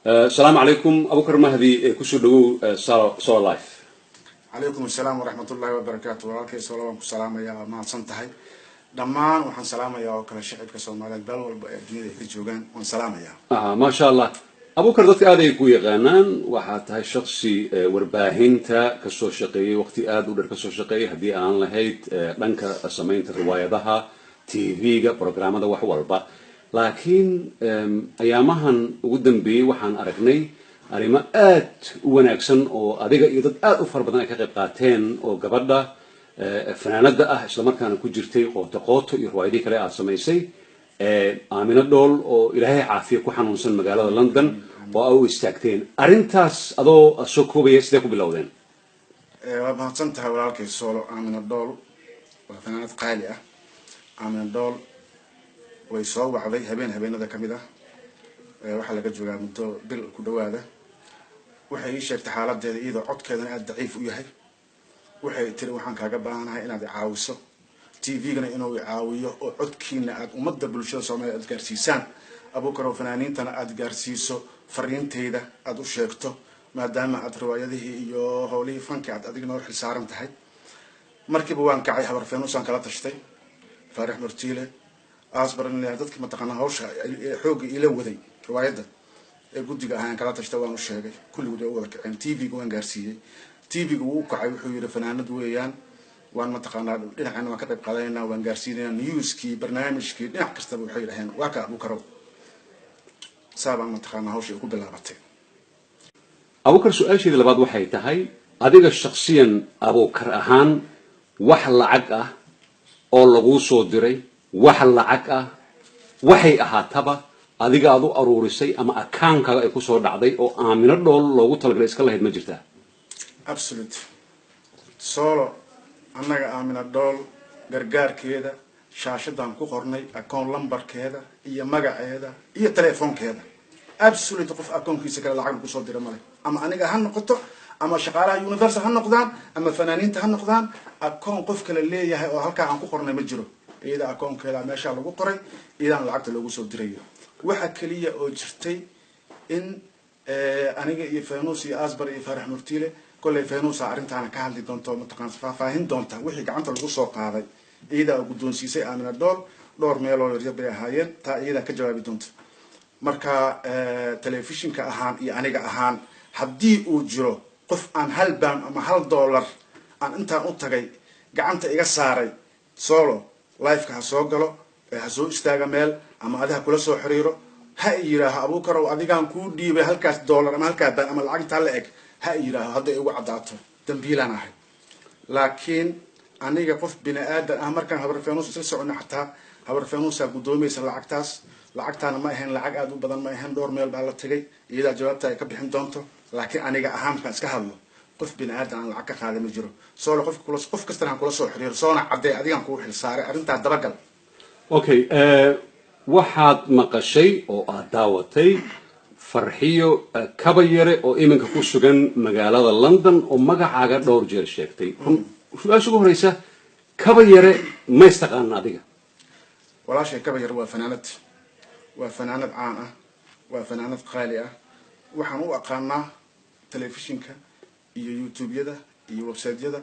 Asalaamu calaykum, Abukar Mahdi, kusoo dhawow Solo Live. Calaykum asalaam waraxmat ullahi wabarakaatu. Walaalkay Solo, waan ku salaamayaa, waa mahadsan tahay. Dhammaan waxaan salaamayaa oo kale shacibka Soomaaliyeed meel walba ee duniyada ay ka joogaan, waan salaamayaa. Maasha Allah. Abukar, dadka aad ay ku yaqaanaan, waxaa tahay shaksi warbaahinta kasoo shaqeeyey, waqti aada u dheer kasoo shaqeeyay, haddii aan lahayd dhanka samaynta riwaayadaha, TV-ga, programmada, wax walba. Laakiin ayaamahan ugu dambeeyey waxaan aragnay arrimo aad u wanaagsan oo adiga iyo dad aad u fara badan ay ka qayb qaateen, oo gabadha fanaanada ah, islamarkaana ku jirtay Qooto Qooto iyo riwaayadihii kale aad samaysay, Aamino Dhool, oo Ilaahay caafiya, ku xanuunsan magaalada London, oo a u istaagteen arrintaas. Adoo soo koobaya, sidee ku bilowdeen? Waad mahadsan tahay, walaalkay Solo. Aamino Dhool waa fanaanad qaali ah. Aamino Dhool way soo wacday habeen habeenada kamid ah, waxaa laga joogaa muddo bil ku dhawaada. Waxay ii sheegtay xaaladeeda, iyadoo codkeedana aada daciif u yahay. Waxay tiri, "Waxaan kaaga baahanahay inaad icaawiso, TV-gana inuu icaawiyo, oo codkiina aada ummadda bulshada Soomaliya aad gaarsiisaan, Abuukar, oo fanaaniintana aada gaarsiiso fariinteyda, aada u sheegto, maadaama aad riwaayadihii iyo howlihii fanki aad adiga noo xil saaran tahay." Markiiba waan kacay, Habar Feenusaan kala tashtay, Faarax Murtiile, Asbaran, dadki mataqaanaa hawsha xoogga ila waday riwaayadda ee guddiga ahaan kala tashtay. Waan u sheegay, kulligood way u wada kaceen. TV-ga waan gaarsiiyey. TV-ga wuu u kacay, wuxuu yihi, "Fanaanad weeyaan, waan mataqaanaa dhinacana waan ka qayb qaadanayna, waan gaarsiinayna newskii, barnaamijkii, dhinac kastaba." Waxay dhaheen, "Waa ka Abuukarow." Saabaan mataqaanaa hawsha ay ku bilaabatay. Abukar, su-aasheeda labaad waxay tahay, adiga shaksiyan Abukar ahaan, wax lacag ah oo laguu soo diray, wax lacag ah waxay ahaataba, adiga aad u aruurisay ama akaankaaga ay kusoo dhacday oo Aamino Dhool loogu talagalay iska lahayd, ma jirtaa? Absolute, Solo. Annaga Aamina Dhool gargaarkeeda shaashadan ku qornay, account lambarkeeda iyo magaceeda iyo telefoonkeeda. Absolute, qof akoonkiisa kale lacagna kusoo dira male, ama aniga ha noqoto, ama shaqaalaha Universal ha noqdaan, ama fanaaniinta ha noqdaan. Akoon qof kale leeyahay oo halkaa aan ku qornay ma jiro. Iyada akoonkeeda meeshaa lagu qoray, iyadaan lacagta loogu soo dirayo. Waxa keliya oo jirtay in aniga iyo Fenus iyo Asbar iyo Faarax Murtiile, kollay Fenusa arrintaana ka hadli doonto, mataqaan faahfaahin doonta wixii gacanta lagu soo qaaday, iyadaa guddoonsiisay Aamina Dhool. Dhowr meeloo yaryar bay ahaayeen, taa iyadaa ka jawaabi doonta. Marka telefishinka ahaan iyo aniga ahaan, haddii uu jiro qof aan hal baan ama $1 aan intaan u tagay gacanta iga saaray, Solo Liveka ha soo galo, ha soo istaaga meel, ama adi ha kula soo xiriiro, ha i yidhaaho, "Abuukarow, adigaan kuu dhiibay halkaas dollar ama halkaa baan ama lacag intaa la eg," ha i yidhaaho. Hadday igu caddaato, dambiilaan ahay. Laakiin aniga qof bini aadan ah, markaan Habar Fenus isla socono, xataa Habar Fenusa guddoomaysa lacagtaas. Lacagtaana ma ahayn lacag aada u badan, ma ahayn. Dhowr meel baa la tagay, iyadaa jawaabta ay ka bixin doonto. Laakiin aniga ahaan markaan iska hadlo, qof bini aadan aan lacag ka qaaday ma jiro, Soolo. Qof kula, qof kastana aan kula soo xiriiro, soona caddee, adigaan kugu xil saaray arrintaa, dabagal. Okay, waxaad maqashay oo aad daawatay Farxiyo Kabayare oo iminka ku sugan magaalada London oo magacaaga dhowr jeer sheegtay. Run, su-aasha ugu horeysa, Kabayare ma istaqaana adiga? Walaashay Kabayar waa fanaanad, waa fanaanad caan ah, waa fanaanad qaali ah. Waxaan u aqaanaa telefishinka iyo YouTube-yada iyo website-yada,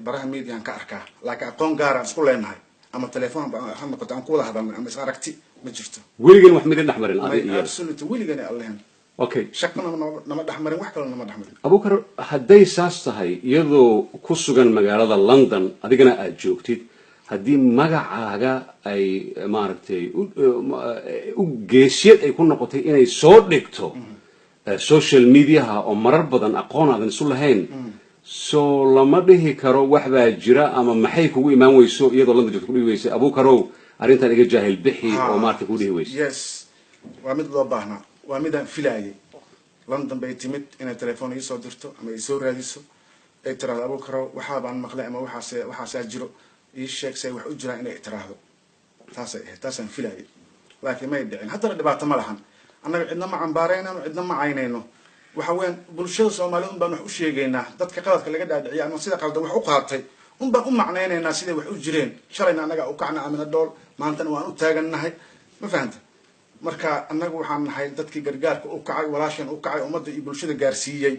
baraha mediaan ka arkaa, laakiin aqoon gaaraan isku leenahay ama telefoon ha noqoto aan ku wada hadalnay ama is aragti ma jirto. Weligan wax midin dhex marin adi iyo? Absolute, weligani Allehen. Shaqana nama dhex marin, wax kaloo nama dhex marin. Abukar, hadday saas tahay, iyadoo ku sugan magaalada London, adigana aada joogtid, haddii magacaaga ay maaragtay u geesiyad ay ku noqotay inay soo dhigto social mediaha, oo marar badan aqoon aadan isu lahayn, soo lama dhihi karo wax baa jira? Ama maxay kugu imaan weyso iyadoo London joogto ku dhihi weysa, "Abukarow, arrintan iga jaahil bixi," oo maaragtay ku dhihi weyso? Yes, waa mid loo baahnaa, waa midaan filaayay. London bay timid, inay telefoon iisoo dirto ama isoo raadiso, ay tiraahdo, "Abukarow, waxaabaan maqlay ama waxaase waxaasaa jiro, ii sheeg say wax u jiraan," inay tiraahdo. Taasay ahayd, taasaan filaayay, laakiin may dhicin. Haddana dhibaato ma lahan. Annaga cidna ma cambaaraynano, cidna ma caynayno. Waxa weeyaan, bulshada Soomaalida un baan wax u sheegaynaa. Dadka qaladka laga dhaadhiciya ama sida qaldan wax u qaatay un baan u macnaynaynaa siday wax u jireen. Shalayna annagaa u kacna Amina Dhool, maantana waan u taagannahay. Ma fahanta? Marka annagu waxaan nahay dadkii gargaarka u kacay, walaashan u kacay, ummadda iyo bulshada gaarsiiyey.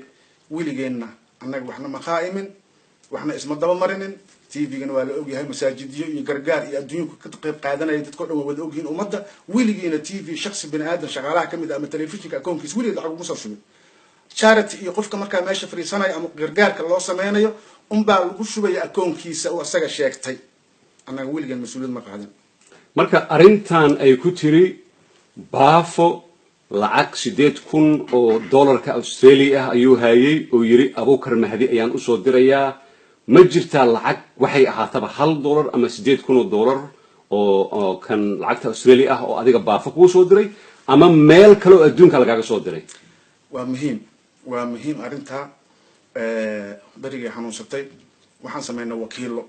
Weligeenna annaga waxna ma qaa'imin, waxna isma daba marinin. TV-gana waa la ogyahay, masaajidiyo iyo gargaar iyo adduunku ka qayb qaadanaya, dadkao dhan waa wada ogyihiin ummadda. Weligiina TV shaksi bini aadan shaqaalaha kamid ah ama telefishinka akoonkiis weligeed lacag uguma soo shubin. Charity iyo qofka markaa meesha fadhiisanaya ama gargaarka loo sameynayo unbaa lagu shubaya akoonkiisa oo isaga sheegtay. Annaga weligeen mas-uuliyad ma qaadin. Marka arrintan ay ku tiri Baafo lacag 8,000 oo dollarka Australia ah ayuu hayay oo yiri Abuukar Mahdi ayaan usoo dirayaa, ma jirtaa lacag waxay ahaataba $1 ama 8,000 oo dollar oo kan lacagta Australia ah oo adiga Baafo kuu soo diray ama meel kale oo adduunka lagaaga soo diray? Waa muhiim, waa muhiim arrintaa. Berigay xanuunsatay waxaan sameynay wakiilo,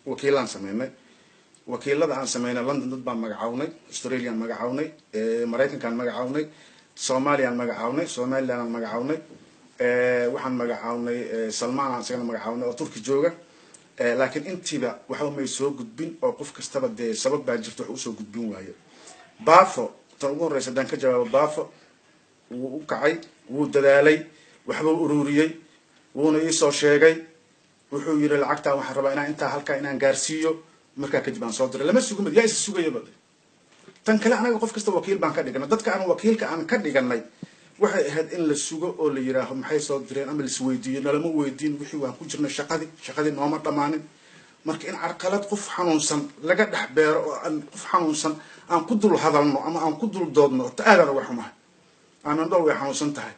wakiilaan sameynay. Wakiilada aan sameynay London dad baan magacawnay, Australiaan magacawnay, Maraykankaan magacawnay, Soomaaliyaan magacawnay, Somalilandaan magacawnay, waxaan magacawnay Salmaan aan isagana magacawnay oo Turki jooga. Laakiin intiiba waxba may soo gudbin oo qof kastaba dee sabab baa jirta wax usoo gudbin waayo. Baafo tan ugu horreysa haddaan ka jawaabo, Baafo wuu u kacay, wuu dadaalay, waxbuu ururiyey, wuuna iisoo sheegay. Wuxuu yidhi lacagtaa waxaan rabaa inaan intaa halkaa inaan gaarsiiyo, markaa kadib aan soo diray. Lama sugin, yaa isa sugayaba. Tan kale, anaga qof kasta wakiil baan ka dhiganay. Dadka aan wakiilka aan ka dhiganay waxay ahayd in la sugo oo la yidhaaho maxay soo direen ama laisweydiiyo. Nalama weydiin wixii, waan ku jirnay shaqadii, shaqadii nooma dhammaanin. Marka in carqalad qof xanuunsan laga dhex beero oo aan qof xanuunsan aan ku dul hadalno ama aan ku dul doodno, horta aadaan uga xumahay. Aamin Dhool way xanuunsan tahay,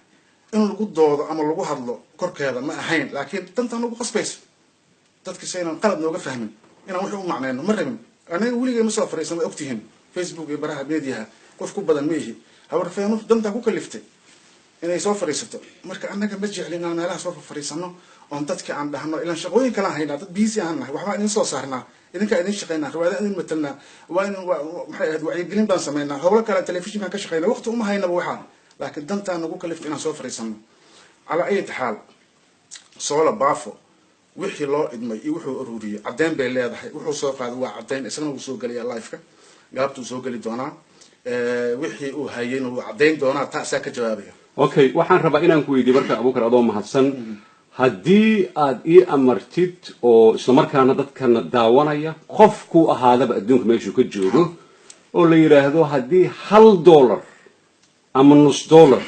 in lagu doodo ama lagu hadlo korkeeda ma ahayn, laakiin dantaan ugu qasbayso dadka si aynan qalad nooga fahmin inaan wixii u macnayno ma rabin. Aniga weligay ma soo fariisan, waa ogtihiin, Facebook iyo baraha mediaha qof ku badan ma ihi. Habarfeenu dantaa ku kaliftay inay soo fadhiisato. Marka annaga ma jeclin inaan meelaha soo fadhiisano oon dadka aan dhahno, ilaan shaqooyin kalaan haynaa, dad busy aan nahay, waxbaa idin soo saarnaa, idinkaa idin shaqaynaa, riwaayada idin matalnaa, waa in maxay ahayd wacyigelin baan sameynaa, howlo kale telefishinkaan ka shaqeynaa, waqti uma haynaba waxaa. Laakiin dantaa nagu kaliftay inaan soo fadhiisano. Calaa ayati xaal, Soola Baafo wixii loo idmay iyo wuxuu ururiyey caddeyn bay leedahay. Wuxuu soo qaaday waa caddeyn, isagana wuu soo gelayaa liveka, galabtuu soo geli doonaa. Wixii uu hayeyna wuu caddayn doonaa, taasaa ka jawaabaya. Okay, waxaan rabaa inaan ku weydiiyo marka, Abuukar, adoo mahadsan, haddii aad ii amartid oo islamarkaana dadkana daawanaya qofkuu ahaadaba adduunka meeshuu ka joogo oo la yidhaahdo haddii $1 ama nus dollar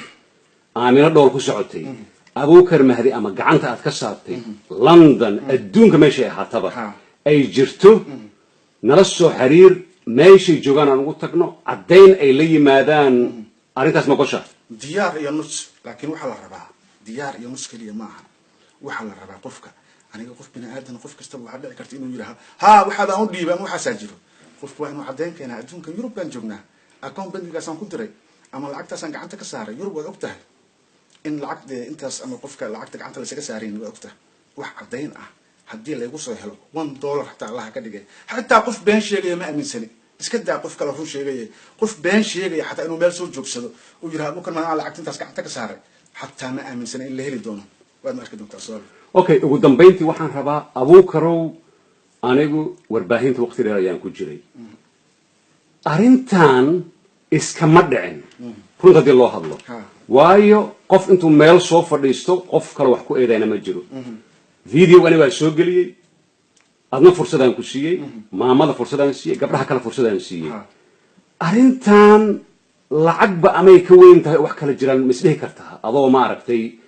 Aamino Dhool ku socotay Abuukar Mahdi ama gacanta aad ka saartay London, adduunka meeshay ahaataba ay jirto, nala soo xiriir, meeshay joogaan aan ugu tagno, caddayn ay la yimaadaan, arrintaas ma gosha? Diyaar iyo nus, laakiin waxaa la rabaa diyaar iyo nus keliya ma aha. Waxaa la rabaa qofka, aniga qof bini aadan, qof kastaba waxaa dhici karta inuu yidhaha ha waxaabaan u dhiibay ama waxaasaa jiro. Qofku waa inuu caddayn keenaa. Adduunka Yurub baan joognaa, account bangigaasaan ku diray ama lacagtaasaan gacanta ka saaray. Yurub waad og tahay in lacag dee intaas ama qofka lacagta gacanta laysaga saarayn, waa og tahay. Wax caddayn ah haddii laygu soo helo, $1 xataa Allaha ka dhigay, xataa qof been sheegaya ma aaminsani, iska daa qof kale run sheegaya, qof been sheegaya xataa inuu meel soo joogsado uu yidhaha Abuukar maan lacagta intaas gacanta ka saaray, xataa ma aaminsana in la heli doono. Waad ma arki doontaa su-aal. Okay, ugu dambayntii waxaan rabaa, Abuukarow, anigu warbaahinta waqti dheer ayaan ku jiray, arrintan iskama dhicin runta haddii loo hadlo. Waayo, qof intuu meel soo fadhiisto qof kale wax ku eedayna ma jiro. Video ani waa soo geliyey, adna fursadaan ku siiyey, maamada fursadaan siiyey, gabdhaha kale fursadaan siiyey. Arrintan lacagba amay ka weyn tahay, wax kala jiraan ma isdhihi kartaa, adoo maaragtay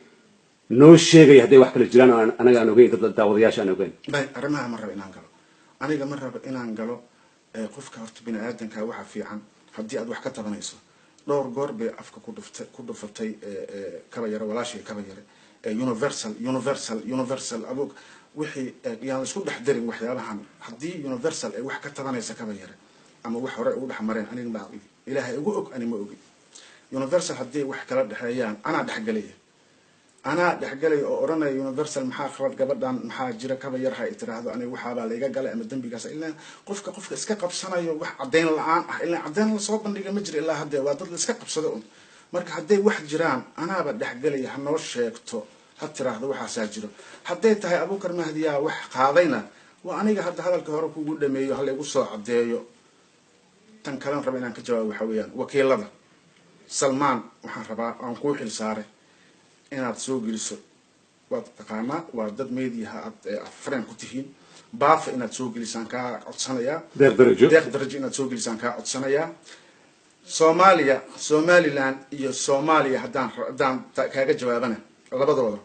noo sheegaya hadday wax kala jiraan oo anaga aan ogeyn, dad daawadayaasha aan ogeyn? Bay arrimaha ma rabo inaan galo, aniga ma rabo inaan galo. Qofka horta bini aadanka waxa fiican haddii aad wax ka tabanayso, dhowr goor bay afka ku dhuftay, ku dhufatay Kaba Yare, walaashii Kaba Yare, Universal, Universal, Universal aboog wixii yaan isku dhex darin waxyaabahan. Haddii Universal ay wax ka tabanaysa Kaba Yare ama wax hore ugu dhex mareen, aniga ma ogi, Ilaahay igu og, ani ma ogi. Universal haddii wax kala dhexeeyaan, anaa dhexgelaya, anaa dhexgelaya oo odhanaya Universal maxaa qalad gabadhan, maxaa jira, Kaba Yar ha i tiraahdo aniga waxaabaa layga galay ama dembigaas. Ilaa qofka qofka iska qabsanayo wax caddayn la-aan ah, ilaa caddayn lasoo bandhiga ma jiro ilaa haddee, waa dad la iska qabsado un. Marka hadday wax jiraan anaaba dhexgelaya, ha noo sheegto, ha tiraahdo waxaasaa jiro. Hadday tahay Abuukar Mahdiyaa wax qaadayna, waa aniga hadda hadalka hore kugu dhameeyo, ha laygu soo caddeeyo. Tan kalen raba inaan ka jawaabo waxaa weeyaan wakiilada. Salmaan, waxaan rabaa aan kuu xil saaray inaad soo geliso, waad taqaanaa, waa dad mediaha aad friend ku tihiin. Baafa inaad soo gelisaan kaa codsanayaa. Deeq Darajo. Deeq Darajo inaad soo gelisaan kaa codsanayaa. Soomaaliya, Somaliland iyo Soomaaliya haddaan kaaga jawaabana, labadooda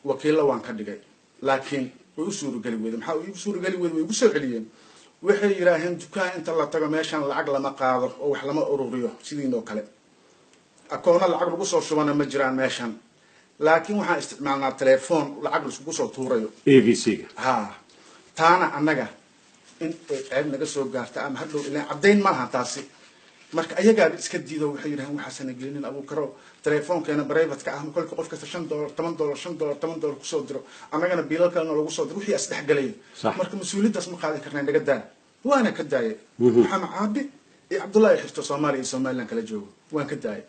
wakiilla waan ka dhigay, laakiin way u suurageli weyday. Maxaa igu suurageli weyday? Way igu soo celiyeen. Waxay yidhaaheen dukaan inta la tago meeshan lacag lama qaado oo wax lama ururiyo sidiinoo kale, akoona lacag lagu soo shubana ma jiraan meeshan, laakiin waxaan isticmaalnaa telefoon lacag laiskugu soo tuurayo. EVC-ga. Ha, taana annaga in ay ceeb naga soo gaarta ama hadhow ilaan caddayn ma laha taasi. Marka ayagaaba iska diido, waxay yidhahdeen waxaasana gelinin, Abuukaro, telefoonkeena private-ka ah kolka qof kasta $5, $10, $5, $10 kusoo diro, annagana biilal kalena lagu soo diro, wixii isdhexgalaya. Marka mas-uuliyaddaas ma qaadi karnay, naga daa. Waana ka daayay. Maxamed Caabi iyo Cabdullaahi Xirto, Soomaaliya iyo Somaliland kala joogo, waan ka daayay.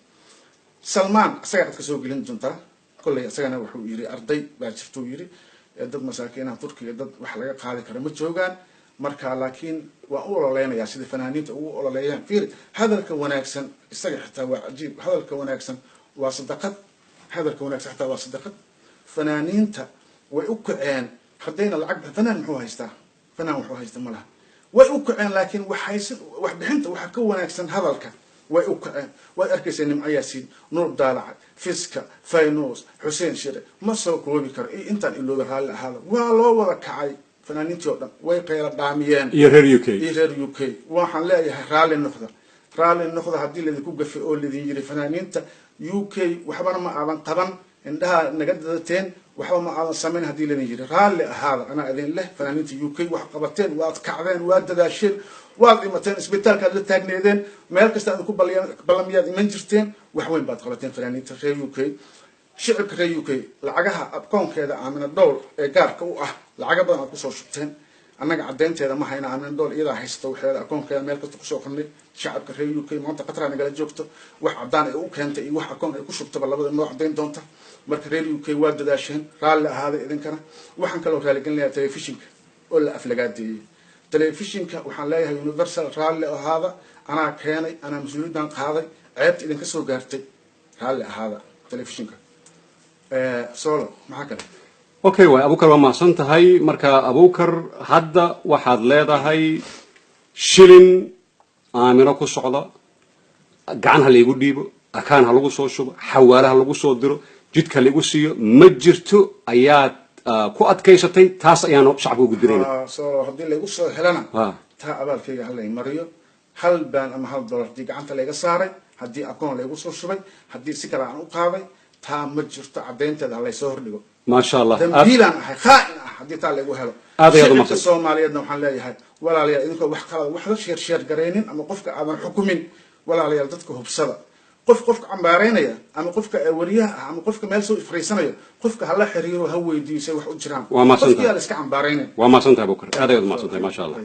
Salmaan isagaa qad ka soo gelin doontaa kolley. Isagana wuxuu yiri arday baa jirtuu yiri, dad masaakiinaha Turkiga, dad wax laga qaadi kara ma joogaan. Marka laakiin waan u ololeynayaa sida fanaaniinta ugu ololeeyaan. Fiiri, hadalka wanaagsan isaga xitaa waa cajiib. Hadalka wanaagsan waa sadaqad, hadalka wanaagsan xitaa waa sadaqad. Fanaaniinta way u kaceen. Haddayna lacag, fanaan muxuu haystaa? Fanaan wuxuu haysta ma laha. Way u kaceen, laakiin waxaysan wax bixinta waxa ka wanaagsan hadalka. Way u kaceen, waad arkaysaa Nimco Yaasiin, Nuur Daalaca, Fiska, Faynuus, Xuseen Shire, ma soo koobi karo iyo intaan ilooba, raalli ahaada. Waa loo wada kacay, fanaaniintii oo dhan way qayla dhaamiyeen. Iyo reer UK. Iyo reer UK. Waxaan leeyahay raalli noqda, raalli noqda haddii laydinku gafay oo laydin yiri fanaaniinta UK waxbana ma aadan qaban, indhaha naga dadateen, waxba ma aadan samayn, haddii laydin yiri raalli ahaada. Anaa idin leh, fanaaniinta UK wax qabateen, waad kacdeen, waad dadaasheen, waad dhimateen, isbitaalkaad la taagneedeen, meel kasta aad ku ballamiyaad iman jirteen. Wax weyn baad qabateen fanaaniinta reer UK. Shicibka reer UK lacagaha akoonkeeda Aamina Dhowl ee gaarka u ah lacaga badan aad kusoo shubteen, annaga caddeynteeda ma hayna. Aamina Dhowl iyadaa haysta waxeeda, akoonkeeda meel kasta kusoo qornay. Shacabka reer UK maanta Qatraa nagala joogto, wax caddaan ay u keentay iyo wax akoon ay ku shubtaba labada noo caddayn doonta. Marka reer UK waa dadaasheen, raalli ahaaday idinkana. Waxaan kaloo raaligelinayaa telefishinka oo la aflagaadeeyey. Telefishinka waxaan leeyahay Universal, raalli ahaada. Anaa keenay, anaa mas-uuliyaddan qaaday ceebta idinka soo gaartay. Raalli ahaada telefishinka. Solo, maxaa kale? Okay, waay Abuukar, waa mahadsan tahay. Marka Abuukar, hadda waxaad leedahay shilin Aamino ku socda gacan ha laygu dhiibo, akaan ha lagu soo shubo, xawaale ha lagu soo diro, jidka ha laigu siiyo, ma jirto ayaad ku adkaysatay. Taas ayaanu shacabka ugu dirayna. So haddii laygu soo helana, taa abaalkayga ha lay mariyo. Hal baan ama $1 haddii gacanta layga saaray, haddii akoon laygu soo shubay, haddii si kale aan u qaaday, taa ma jirto. Caddaynteeda ha laysoo hordhigo. Maasha Allah. Dambiilaan ahay, khaa'in ah haddii taa laygu helo. Aad ayaad u Shicibka mahadsan. Soomaaliyeedna waxaan leeyahay, walaalayaal, idinkoo wax qalad waxba sheer sheer garaynin ama qofka aadan xukumin, walaalayaal, dadka hubsada. Qof qofka cambaareynaya ama qofka wariyaha ah ama qofka meel soo fariisanaya, qofka hala xiriiro, ha weydiiyo say wax u jiraan. Waa mahadsantahay. Qofkii aa la iska cambaaraynaya. Waa mahadsan tahay, Abuukar, aad ayaad u mahadsan tahay, maasha Allah.